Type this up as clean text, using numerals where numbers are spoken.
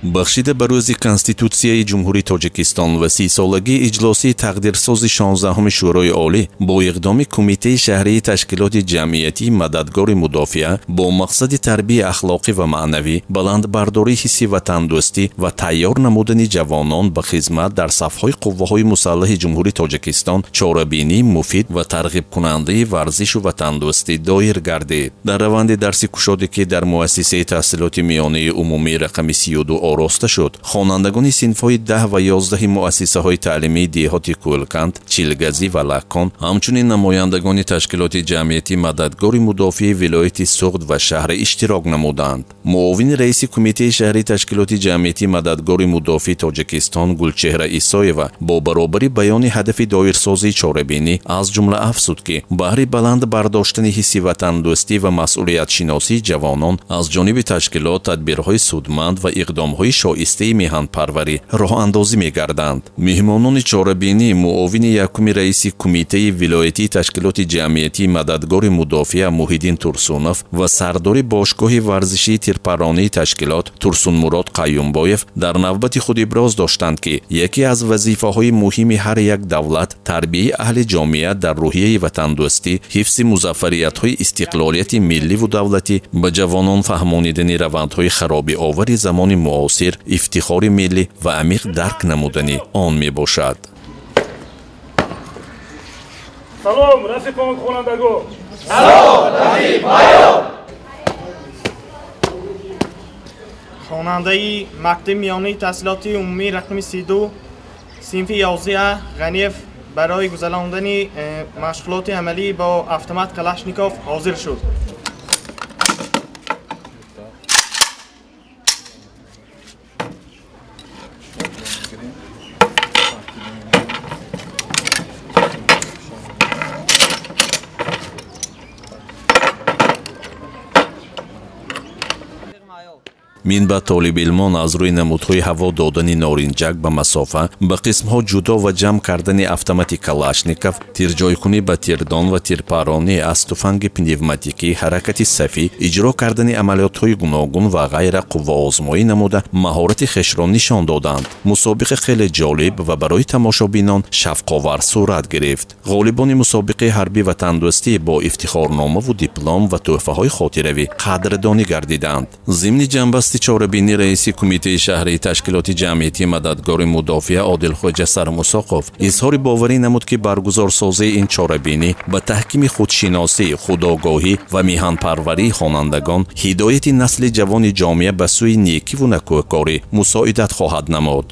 Бахшида ба рӯзи Конститутсияи Ҷумҳурии Тоҷикистон ва 30-солагии иҷлосии тақдирсози 16-уми Шӯрои Олӣ бо иқдоми Кумитаи шаҳрии ташкилоти ҷамъиятии мададгори мудофиа бо мақсади тарбияи ахлоқӣ ва маънавӣ, баландбардории ҳисси ватандӯстӣ ва тайёр намудани ҷавонон ба хизмат дар сафҳои қувваҳои мусаллаҳи Ҷумҳурии Тоҷикистон чорабинии муфид ва тарғибкунандаи варзишу ватандӯстӣ доир гардид. Дар раванди дарси кушоде, ки дар муассисаи таҳсилоти миёнаи умумии рақами 32 ороста шуд, хонандагони синфҳои 10 ва 11 муассисаҳои таълимии деҳоти Кӯлканд, Чилгазӣ ва Лаккон, ҳамчунин намояндагони ташкилоти ҷамъиятӣ мададгори мудофиаи вилояти Суғд ва шаҳр иштирок намуданд. Муовини раиси Кумитаи шаҳрии ташкилоти ҷамъиятӣ мададгори мудофии Тоҷикистон Гулчеҳра Исоева бо баробари баёни ҳадафи доирсозии чорабинӣ аз ҷумла афзуд, ки баҳри баланд бардоштани ҳисси ватандӯстӣ ва масъулиятшиносии ҷавонон аз ҷониби ташкилот тадбирҳои судманд ва иқдомҳои шоистаи меҳанпарварӣ роҳандозӣ мегарданд. Меҳмонони чорабинӣ муовини якуми раиси Кумитаи вилоятии ташкилоти ҷамъиятии мададгори мудофиа Муҳиддин Турсунов ва сардори бошгоҳи варзишии тирпаронии ташкилот Турсунмурод Қаюмбоев дар навбати худ иброз доштанд, ки яке аз вазифаҳои муҳими ҳар як давлат тарбияи аҳли ҷомеа дар рӯҳияи ватандӯстӣ, ҳифзи музаффариятҳои истиқлолияти милливу давлатӣ, ба ҷавонон фаҳмонидани равандҳои харобиовари замони муосир, ифтихори миллӣ ва амиқ дарк намудани он мебошад. Салом, рафиқон хонандагон! Салом, рафиқ майор! Хонандаи мактаби миёнаи таҳсилоти умумии рақами 32 синфи 11 Ғаниев барои гузарондани машғулоти амалӣ бо автомат Калашников ҳозир шуд. Минбаъд толибилмон аз рӯи намудҳои ҳаво додани норинҷак ба масофа, ба қисмҳо ҷудо ва ҷамъ кардани автомати Калашников, тирҷойкунӣ ба тирдон ва тирпаронӣ аз туфанги пневматикӣ, ҳаракати сафӣ, иҷро кардани амалиётҳои гуногун ва ғайра қувваозмоӣ намуда маҳорати хешро нишон доданд. Мусобиқа хеле ҷолиб ва барои тамошобинон шавқовар сурат гирифт. Ғолибони мусобиқаи ҳарбӣ ватандӯстӣ бо ифтихорномаву диплом ва тӯҳфаҳои хотиравӣ қадрдонӣ гардиданд. Зимни ҷамъбасти чорабинӣ раиси Кумитаи шаҳрии ташкилоти ҷамъиятии мададгори мудофиа Одилхоҷа Сармусоқов изҳори боварӣ намуд, ки баргузорсозии ин чорабинӣ ба таҳкими худшиносӣ, худогоҳӣ ва меҳанпарварии хонандагон, ҳидояти насли ҷавони ҷомеа ба сӯи некиву накӯҳкорӣ мусоидат хоҳад намуд.